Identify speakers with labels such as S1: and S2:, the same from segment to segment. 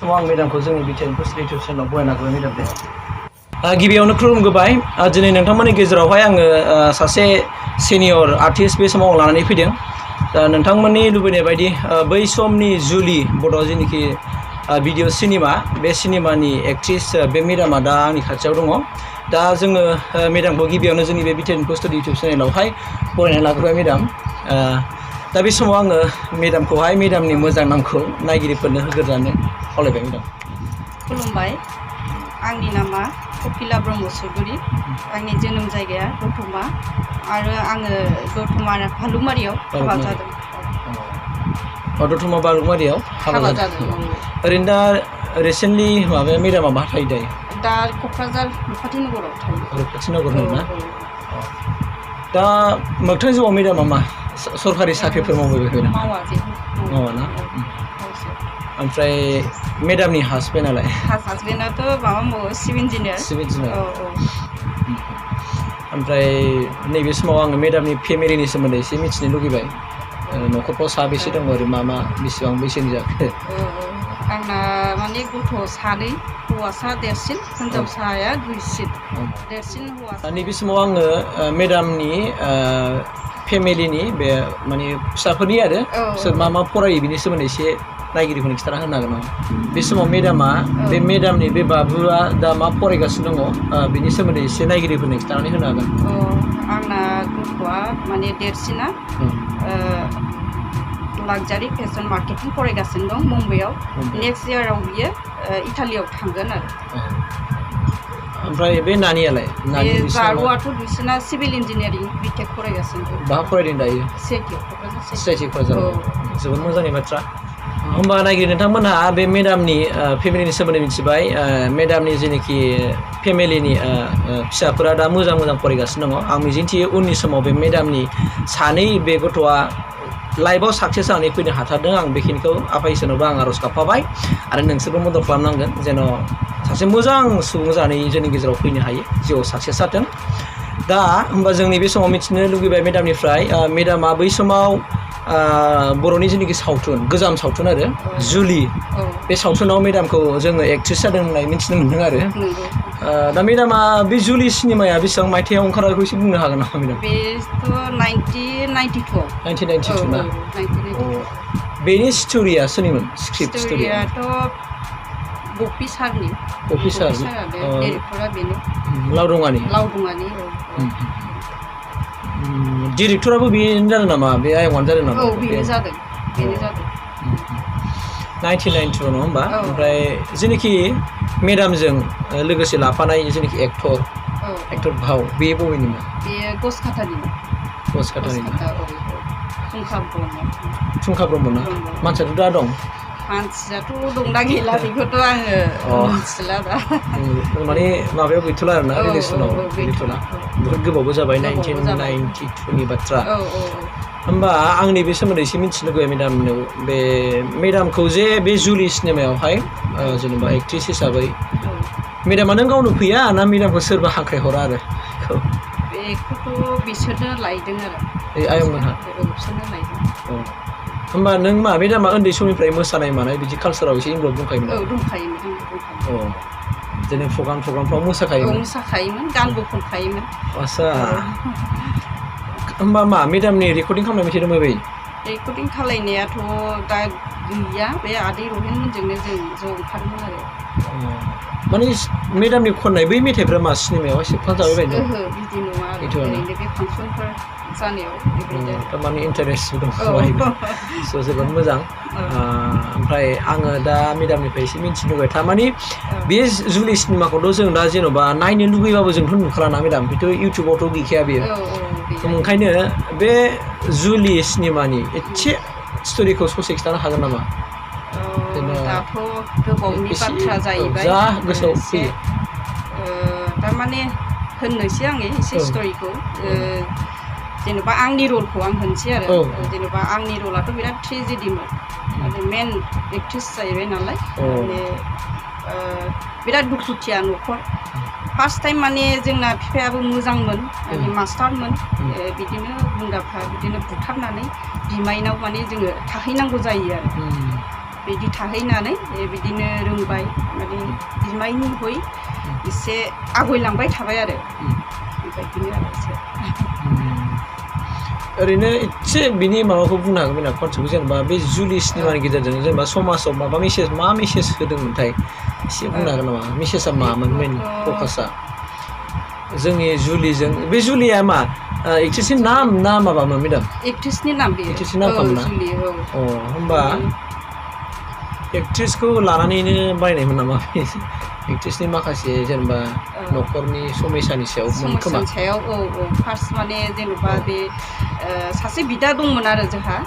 S1: आं मेडामखौ जोंनि BTR university चेनेलाव बरायना होबाय मेडाम दे गिबियावनो खुलुमगोबाय दिनै नोंथांमोननि गेजेरावहाय आङो सासे सिनियर आर्टिस्ट बे समाव लानानै फैदों दा नोंथांमोननि लुबैनाय बायदि बै समनि जुलि बड'आव जेनोखि भिडिअ सिनेमा बे सिनेमानि एक्ट्रिस बे मेडामा दा आंनि खाथियाव दङ दा जोङो मेडामखौ गिबियावनो जोंनि बे बिटिआर इउनिभारसिटि इउटुब चेनेलावहाय बरायना लाग्रोबाय मेडाम दा बे समाव आङो मेडामखौहाय मेडामनि मोजां नामखौ नायगिरिफोरनो होग्रोजानो खावलायबाय मेडाम
S2: खुलुमबाय आंनि नामा कपिला ब्रह्म चौधुरी आंनि जोनोम जायगाया दतमा आरो आङो दतमा भालुकमारियाव हाबा जादों
S1: दतमा भालुकमारियाव हाबा जादों ओरैनो दा रिसेन्टलि माबाया मेडामा मा थायो दायो
S2: दा क'क्राझार रुपाथि नगराव थायो
S1: रुपाथि नगर ना दा मोगथां जिउआव मेडामा मा सरकारि साख्रिफोर मावबाय बायबाय
S2: मावा जेबो
S1: मावा ना ओमफ्राय मेडामनि हासबेन्डआलाय
S2: हासबेन्डआथ' माबा मावो सिभिल इन्जिनियार
S1: ओमफ्राय नैबे समाव आङो मेडामनि फेमिलिनि सोमोन्दै एसे मिथिनो लुगैबाय न'खरफ्राव साबेसे दङ ओरै मा बेसेबां बैसोनि जाखो
S2: आंना माने गथ' सानै हौवासा देरसिन हिनजावसाया दुइसिन देरसिन हौवासा
S1: नैबे समाव आङो मेडामनि फेमिलिनि बे माने फिसाफोरनि आरो सोर मा फरायो बिनि सोमोन्दै एसे नायगिरिफोरनो खिन्थाना होनो हागोन नामा बे समाव मेडामा बे मेडामनि बे बाबुआ दा मा फरायगासिनो दङ बिनि सोमोन्दै एसे नायगिरिफोरनो खिन्थानानै होनो हागोन
S2: आंना गथ'आ माने देरसिना लाक्जारि फेशन मार्केटिं फरायगासिनो दं मुम्बाइआव नेक्स्ट इयाराव बियो इटालियाव थांगोन आरो
S1: ओमफ्राय बे नानियालाय
S2: जारुआथ' बिसोरना सिभिल इन्जिनियारिं बिटेक फरायगासिनो दं
S1: बहा फरायदों दायो सिआइटि क'क्राझार जोबोद मोजांनि बाथ्रा होमबा नायगिरि नोंथांमोनहा बे मेडामनि फेमिलिनि सोमोन्दै मिथिबाय मेडामनि जेनोखि फेमिलिनि फिसाफोरा दा मोजां फरायगासिनो दङ आं मिजिंथियो उननि समाव बे मेडामनि सानै बे गथ'आ लाइफआव साक्सेस जानानै फैनो हाथारदों आं बेखिनिखौ आफा इसोरनावबो आं आर'ज गाबफाबाय आरो नोंसोरबो मदद खालामनांगोन जेन' सासे मोजां सुबुं जानानै जोंनि गेजेराव फैनो हायो जिउआव साक्सेस जाथों दा होमबा जोंनि बे समाव मिथिनो लुगैबाय मेडामनिफ्राय मेडामा बै समाव बर'नि जेनोखि सावथुन गोजाम सावथुन आरो जुलि बे सावथुनाव मेडामखौ जोङो एक्ट्रिस जादों होननाय मिथिनो मोन्दों आरो दा मेडामा बे जुलि सिनेमाया बेसेबां मायथाइयाव ओंखारनायखौ एसे बुंनो हागोन नामा मेडाम
S2: बेथ' 1992
S1: ना बेनि स्ट'रिया सोरनिमोन स्क्रिप्ट
S2: स्ट'रियाथ' गपि सारनि डिरेक्टरा बेनो
S1: लावदुङानि डिरेक्टराबो बेनो जादों नामा बे आयंआनो जादों नामा
S2: बेनो जादों
S1: 1992 नङा होमबा ओमफ्राय जेनोखि मेडामजों लोगोसे लाफानाय जेनोखि एक्टर भाव बे बबेनिमोन
S2: बेयो गसखाथानिमोन फुंखा ब्रह्म
S1: ना मानसियाथ' दा दं
S2: मानसियाथ' दंना गैला बेखौथ' आङो मिथिला दा
S1: माने माबायाव गैथ'ला आरोना रिलेसनाव गैथ'ला बहुद गोबावबो जाबाय 1992 नि बाथ्रा होमबा आं नैबे सोमोन्दै एसे मिथिनो लुगैयो मेडामनो बे मेडामखौ जे बे जुलि सिनेमायावहाय जेनेबा एक्ट्रिस हिसाबै मेडामा नों गावनो फैया ना मेडामखौ सोरबा हांख्रायहरा आरो
S2: बेखौथ' बिसोरनो लायदों आरो
S1: आयंमोनहा
S2: बिसोरनो लायदों
S1: होमबा नों मा मेडामा उन्दै समनिफ्राय मोसानाय मानाय बिदि कालसाराव एसे इनभल्भ दंखायोमोन
S2: दंखायोमोन
S1: जेने प्रग्रामफ्राव
S2: मोसाखायोमोन गानबो खनखायोमोन
S1: आच्छा होमबा मा मेडामनि रेकर्डिं खालामनाय मेथाइ दङ बै
S2: रेकर्डिं खालायनायाथ' दा गैया बे आदै रहिनमोनजोंनो जों ज' ओंखारदोंमोन आरो
S1: माने मेडामनि खननाय बै मेथाइफ्रा मा सिनेमायाव सेबखांजाबाय बायदों
S2: बिदि नङा आरो ओरैनो बे फांसनफोर जानायाव
S1: थारमाने इन्टारेस्ट दं जोबोद मोजां ओमफ्राय आङो दा मेडामनिफ्राय एसे मिथिनो लुगैयो थारमाने बे जुलि सिनेमाखौथ' जों दा जेन'बा नायनो लुगैबाबो जोंथ' नुखालाना मेडाम बेथ' इउटुबावथ' गैखाया बेयो ओंखायनो बे जुलि सिनेमानि एसे स्ट'रिखौ ससे खिन्थानो हागोन नामा
S2: दाथ' गोबावनि बाथ्रा जाहैबाय
S1: जा गोसोआव फैयो
S2: थारमाने होननोसै आङो एसे स्ट'रिखौ जेनेबा आंनि रलखौ आं होनसै आरो जेनेबा आंनि रलाथ' बिराद ट्रेजेडिमोन मेन एक्ट्रिस जाहैबाय नालाय माने बिराद दुखुथिया न'खर फार्स्ट टाइम माने जोंना बिफायाबो मोजांमोन माने मास्टारमोन बिदिनो गुन्दाफ्रा बिदिनो बुथारनानै बिमाइनाव माने जोङो थाहैनांगौ जायो आरो बिदि थाहैनानै बिदिनो रोंबाय माने बिमायनि हय एसे आवगायलांबाय थाबाय आरो बेबायदिनो आरो एसे
S1: ओरैनो एसे बिनि माबाखौ बुंनो हागोन ना कनसेप्टखौ जेनेबा बे जुलि सिनेमानि गेजेरजों जेनेबा समाजाव माबा मा मेसेज होदोंमोनथाय एसे बुंनो हागोन नामा मेसेजआ मामोन मेन फकासआ जोंनि जुलिजों बे जुलिया मा एक्ट्रेसनि नाम ना माबामोन मेडाम
S2: एक्ट्रेसनि नाम बेयो
S1: एक्ट्रेसनि नामखामोन ना
S2: जुलि
S1: अ होमबा एक्ट्रेसखौ लानानैनो बानायनायमोन नामा एक्ट्रेसनि माखासे जेनेबा न'खरनि समयसानि सायाव खोमा
S2: सायाव फार्स्ट माने जेनेबा बे सासे बिदा दंमोन आरो जोंहा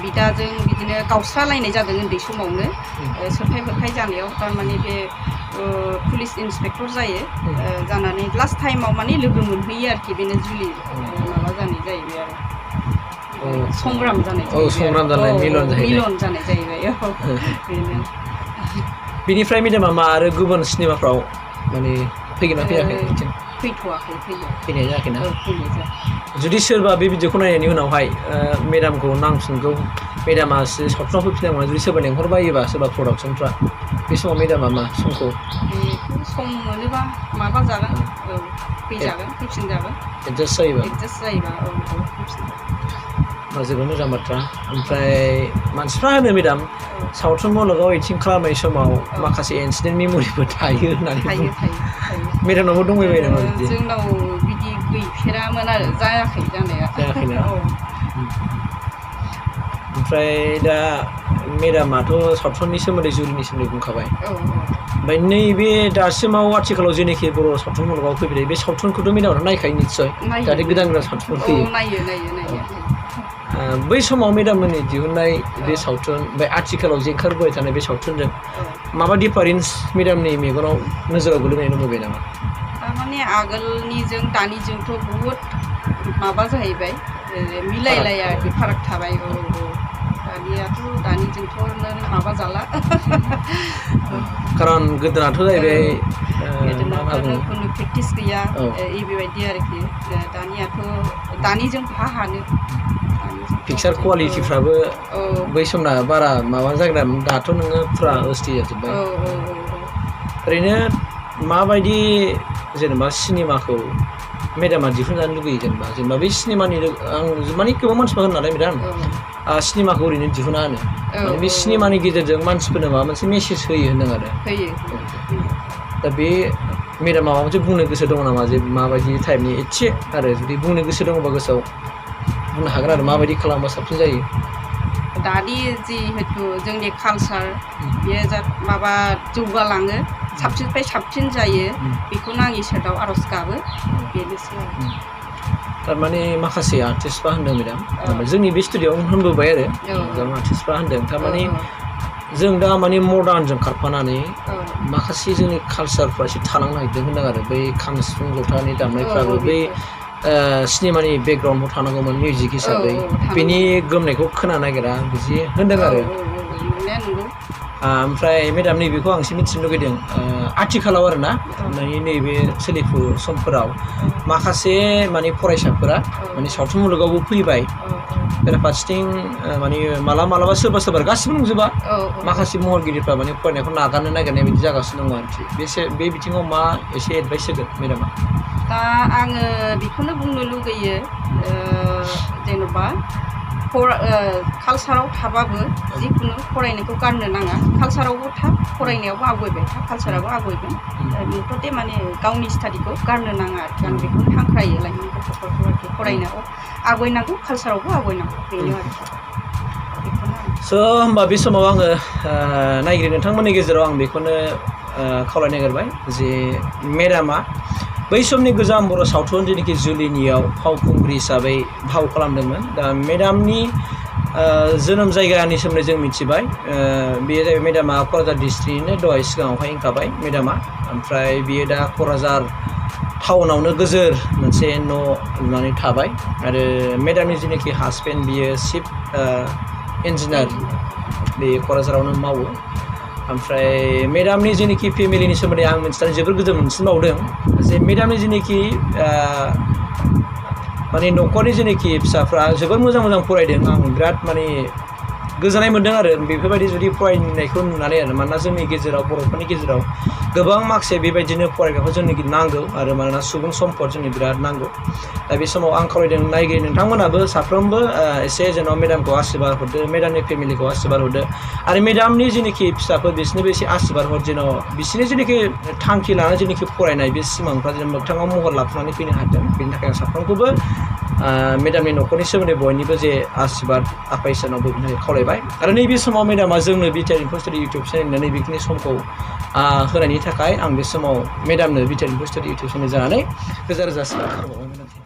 S2: बिदाजों बिदिनो गावस्रालायनाय जादों उन्दै समावनो सोरखाय फोरखाय जानायाव थारमाने बे पुलिस इन्सपेक्टर जायो जानानै लास्ट टाइमाव माने लोगो मोनहैयो आरोखि बेनो जुलि माबा जानाय जाहैबाय आरो संग्राम जानाय मिलन जानाय जाहैबाय बेनो
S1: बिनिफ्राय मेडामा मा आरो गुबुन सिनेमाफ्राव माने फैगोन ना फैयाखै
S2: फैथ'वाखै
S1: फैनाय जायाखैना
S2: फैनाय जायाखै
S1: जुदि सोरबा बे भिडिअखौ नायनायनि उनावहाय मेडामखौ नांफिनगौ मेडामा सावथुनाव फैफिननांगौ जुदि सोरबा लेंहरबायोबा सोरबा प्रडाक्सनफ्रा बे समाव मेडामा मा समखौ
S2: सम मोनोबा माबा जागोन फैजागोन फैफिनजागोन
S1: एडजास्ट जायोबा जोबोद मोजां बाथ्रा ओमफ्राय मानसिफ्रा होनो मेडाम सावथुन मुलुगाव एक्टिं खालामनाय समाव माखासे इन्सिडेन्ट मेम'रिबो थायो होननानै मेडामनावबो दंबायबायो नामा बिदि
S2: जोंनाव बिदि गैफेरामोन आरो जायाखैना
S1: ओमफ्राय दा मेडामाथ' सावथुननि सोमोन्दै जुलिनि सोमोन्दै बुंखाबाय ओमफ्राय नैबे दासिमाव आथिखालाव जेनाखि बर' सावथुन मुलुगाव फैबाय बे सावथुनखौथ' मेडामाथ' नायखायो निस्सय जाहाथे गोदान सावथुनफोर फैयो
S2: नायो
S1: बै समाव मेडाममोननि दिहुननाय बे सावथुन ओमफ्राय आथिखालाव जे ओंखारबोबाय थानाय बे सावथुनजों माबा डिफारेन्स मेडामनि मेगनाव नोजोराव गोलैनाय नुबोबाय नामा
S2: थारमाने आगोलनिजों दानिजोंथ' बहुद माबा जाहैबाय मिलायलाया आरोखि फाराग थाबाय दानिजोंथ' माबा जाला
S1: खारन गोदोनाथ' जाहैबाय
S2: खुनु प्रेक्टिस गैया बेबायदि आरोखि दानियाथ' दानिजों हानो
S1: पिक्सार कुवालिटिफ्राबो बै समना बारा माबा जाग्रामोन दाथ' नोङो फुरा ओस्टि जाजोब्बाय ओरैनो माबायदि जेनेबा सिनेमाखौ मेडामा दिहुनजानो लुगैयो जेनेबा बे सिनेमानि आं माने गोबां मानसिफोर होनो नालाय मेडाम सिनेमाखौ ओरैनो दिहुना होनो माने बे सिनेमानि गेजेरजों मानसिफोरनो माबा मोनसे मेसेज होयो होनदों आरो दा बे मेडामा माबा मोनसे बुंनो गोसो दङ नामा जे माबायदि टाइपनि एसे आरो जुदि बुंनो गोसो दङबा गोसोआव बुंनो हागोन आरो माबायदि खालामबा साबसिन जायो
S2: दानि जिहेतु जोंनि कालसार बेयो माबा जौगालाङो साबसिननिफ्राय साबसिन जायो बेखौनो आं इसोरनाव आर'ज गाबो बेनोसै
S1: थारमाने माखासे आर्टिस्टफ्रा होनदों मेडाम जोंनि बे स्टुडिय'आव होनबोबाय आरो गोबां आर्टिस्टफ्रा होनदों थारमाने जों दा माने मडार्नजों खारफानानै माखासे जोंनि कालसारफ्रा एसे थालांनो नागिरदों होनदों आरो बै खाम सिफुं जथानि दामनायफ्राबो बै सिनेमानि बेकग्राउन्डआव थानांगौमोन मिउजिक हिसाबै बेनि गोमनायखौ खोनानो नागिरा बिदि होनदों आरो ओमफ्राय मेडाम नैबेखौ आं एसे मिथिनो लुगैदों आथिखालाव आरोना माने नैबे सोलिफु समफोराव माखासे माने फरायसाफोरा माने सावथुन मुलुगावबो फैबाय बेराफारसेथिं माने मालाबा सोरबा गासिबो नंजोबा माखासे महरगिरिफ्रा माने फरायनायखौ नागारनो नागिरनाय बायदि जागासिनो दङ आरोखि बे बिथिङाव मा एसे एडभाइस होगोन मेडामा
S2: दा आङो बेखौनो बुंनो लुगैयो जेन'बा कालसाराव थाबाबो जिखुनु फरायनायखौ गारनो नाङा कालसारावबो था फरायनायावबो आवगायबाय था कालसाराबो आवगायगोन मथथे माने गावनि स्टाडिखौ गारनो नाङा आरोखि आं बेखौनो हांख्रायो लाइमोन गथ'फोरखौ आरोखि फरायनायाव आवगायनांगौ कालसारावबो आवगायनांगौ बेनो आरोखि
S1: स' होमबा बे समाव आङो नायगिरि नोंथांमोननि गेजेराव आं बेखौनो खावलायनो नागिरबाय जे मेडामा बै समनि गोजाम बर' सावथुन जेनाखि जुलिनियाव फावखुंग्रि हिसाबै फाव खालामदोंमोन दा मेडामनि जोनोम जायगानि सोमोन्दै जों मिथिबाय बेयो जाहैबाय मेडामा क'क्राझार डिस्ट्रिक्टनिनो दहाय सिगाङावहाय होनखाबाय मेडामा ओमफ्राय बियो दा क'क्राझार टाउनावनो गोजोर मोनसे न' लुनानै थाबाय आरो मेडामनि जेनाखि हासबेन्ड बियो चिफ इन्जिनियार बे क'क्राझारावनो मावो ओमफ्राय मेडामनि जेनाखि फेमिलिनि सोमोन्दै आं मिथिनानै जोबोर गोजोन मोनसिनबावदों जे मेडामनि जेनाखि माने न'खरनि जेनाखि फिसाफ्रा जोबोर मोजां फरायदों आं बिराद माने गोजोननाय मोन्दों आरो बेफोरबायदि जुदि फरायनायखौ नुनानै आरो मानोना जोंनि गेजेराव बर'फोरनि गेजेराव गोबां माखासे बेबायदिनो फरायग्राखौ जोंनो नांगौ आरो मानोना सुबुं सम्पद जोंनो बिराद नांगौ दा बे समाव आं खावलायदों नायगिरि नोंथांमोनाबो साफ्रोमबो एसे जेन' मेडामखौ आशीर्बाद हरदो मेडामनि फेमिलिखौ आशीर्बाद हरदो आरो मेडामनि जेनोखि फिसाफोर बिसोरनोबो एसे आशीर्बाद हर जेन' बिसोरनि जेनोखि थांखि लानानै जेनोखि फरायनाय बे सिमांफ्रा जेन' मोगथाङाव महर लाफुंनानै फैनो हाथों बेनि थाखाय आं साफ्रोमखौबो मेडामनि न'खरनि सोमोन्दै बयनिबो जे आशीर्बाद आफा इसोरनाव बेनि थाखाय खावलायबाय आरो नैबे समाव मेडामा जोंनो बिटिआर इनफरस्टरि इउटुब चेनेलनो नैबेखिनि समखौ होनायनि थाखाय आं बे समाव मेडामनो बिटिआर इनफरस्टरि इउटुब चेनेल जानानै रोजा रोजा साबायखर बावबाय मेडाम